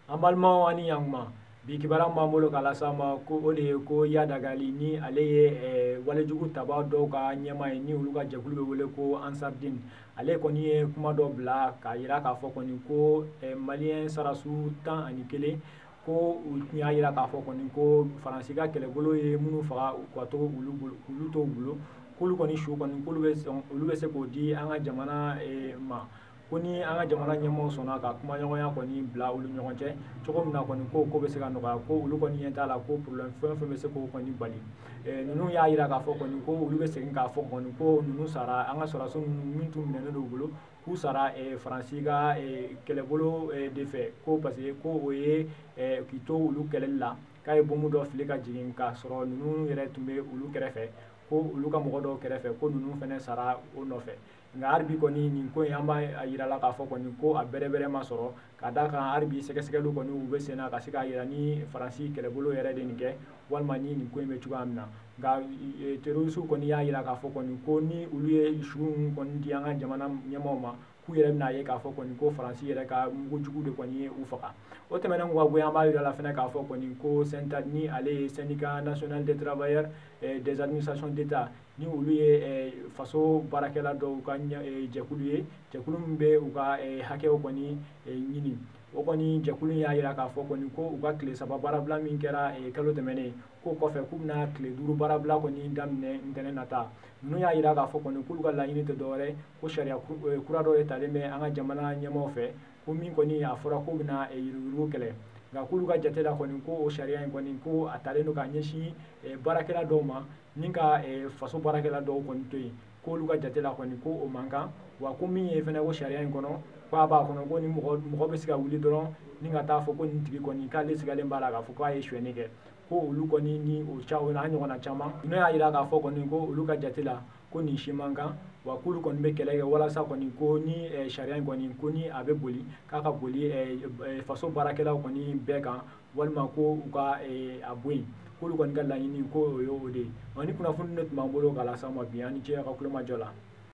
An balimaw ani yankuma, bi kibaruya b'an bolo k'a las'aw ma ko o de ye ko Iyad Ag Ghali ni ale ye walejugu taba dɔw ka ɲɛmaa ye ni olu ka jɛkulu bɛ wele ko Ansardine. Ale kɔni ye kuma dɔ bila k'a yira k'a fɔ kɔni ko maliyɛn sarasu 11 ko u tun y'a yira k'a fɔ kɔni ko Faransi ka kɛlɛbolo ye minnu faga ka to olu bolo, k'olu to u bolo, k'olu kɔni su kɔni k'olu bɛ sɔn, olu bɛ se k'o di an ka jamana ma, ko ni an ka jamana ɲɛmaaw sɔnna ka kumaɲɔgɔnya kɔni bila olu ɲɔgɔn cɛ cogo min na kɔni ko ko bɛ se ka nɔgɔya, ko olu kɔni ɲɛ t'a la ko problème fɛn o fɛn bɛ se k'o kɔni bali. Ninnu y'a yira k'a fɔ kɔni ko olu bɛ segin k'a fɔ kɔni ko ninnu sara an ka sɔrɔdasi ninnu min tun minɛnen don u bolo, k'u sara Faransi ka kɛlɛbolo de fɛ, ko parce que ko o ye k'i to olu kɛlɛli la k'a ye bombe dɔ fili ka jigin k'a sɔrɔ ninnu yɛrɛ tun bɛ olu kɛrɛfɛ, ko olu ka mɔgɔ dɔw kɛrɛfɛ, ko ninnu fɛnɛ sara o nɔfɛ. Nka hali bi kɔni nin ko in an b'a yira la k'a fɔ kɔni ko a bɛrɛbɛrɛ ma sɔrɔ, ka d'a kan hali bi sɛgɛsɛgɛliw kɔni u bɛ sen na ka se k'a yira ni Faransi kɛlɛbolo yɛrɛ de nin kɛ walima ni nin ko in bɛ cogoya min na. Nka terroriste kɔni y'a yira k'a fɔ kɔni ko ni olu ye su ninnu kɔni di an ka jamana ɲɛmaaw ma, k'u yɛrɛ bɛna ye k'a fɔ kɔni ko Faransi yɛrɛ ka mugujugu de kɔni ye u faga. O tɛmɛnen kɔ ka bɔ yen, an b'a yira la fɛnɛ k'a fɔ kɔni ko SYNTADE ni ale ye syndicat national des travailleurs des administrations d'État, ni olu ye faso baarakɛla dɔw ka jɛkulu ye, jɛkulu min bɛ u ka hakɛw kɔni ɲini. O kɔni jɛkulu y'a yira k'a fɔ kɔni ko u ka tile 3 baarabila min kɛra kalo tɛmɛnen, k'o kɔfɛ k'u bɛna tile 5 baarabila kɔni daminɛ ntɛnɛn nata. Ninnu y'a yira k'a fɔ kɔni k'olu ka laɲini tɛ dɔwɛrɛ ko sariya kura dɔ de talen bɛ an ka jamana ɲɛmaaw fɛ, ko min kɔni a fɔra k'u bɛna yuruguyurugu kɛlɛ. Nka k'olu ka jate la kɔni ko o sariya in kɔni ko a talen don ka ɲɛsin baarakɛla dɔw ma ni ka faso baarakɛla dɔw kɔni to yen, k'olu ka jate la kɔni ko o man kan. Wa ko min ye fɛnɛ ko sariya in kɔnɔ k'a b'a kɔnɔ ko ni mɔgɔ bɛ se ka wuli dɔrɔn ni ka taa fɔ ko nin tigi kɔni k'ale sigalen b'a la k'a fɔ k'a ye sonyɛni kɛ, ko olu kɔni ni o ca o n'a ɲɔgɔnna caman. N'o y'a yira k'a fɔ kɔni ko olu ka jate la ko nin si man kan, wa k'olu kɔni bɛ kɛlɛ kɛ walasa kɔni ko ni sariya in kɔni ko ni a bɛ boli k'a ka boli faso baarakɛlaw kɔni bɛɛ kan, walima ko u ka a bɔ yen, k'olu kɔni ka laɲini ko o ye o de ye. Ni kunnafoni de tun b'an bolo k'a las'aw ma bi, an ni ce aw ka kulomajɔ la.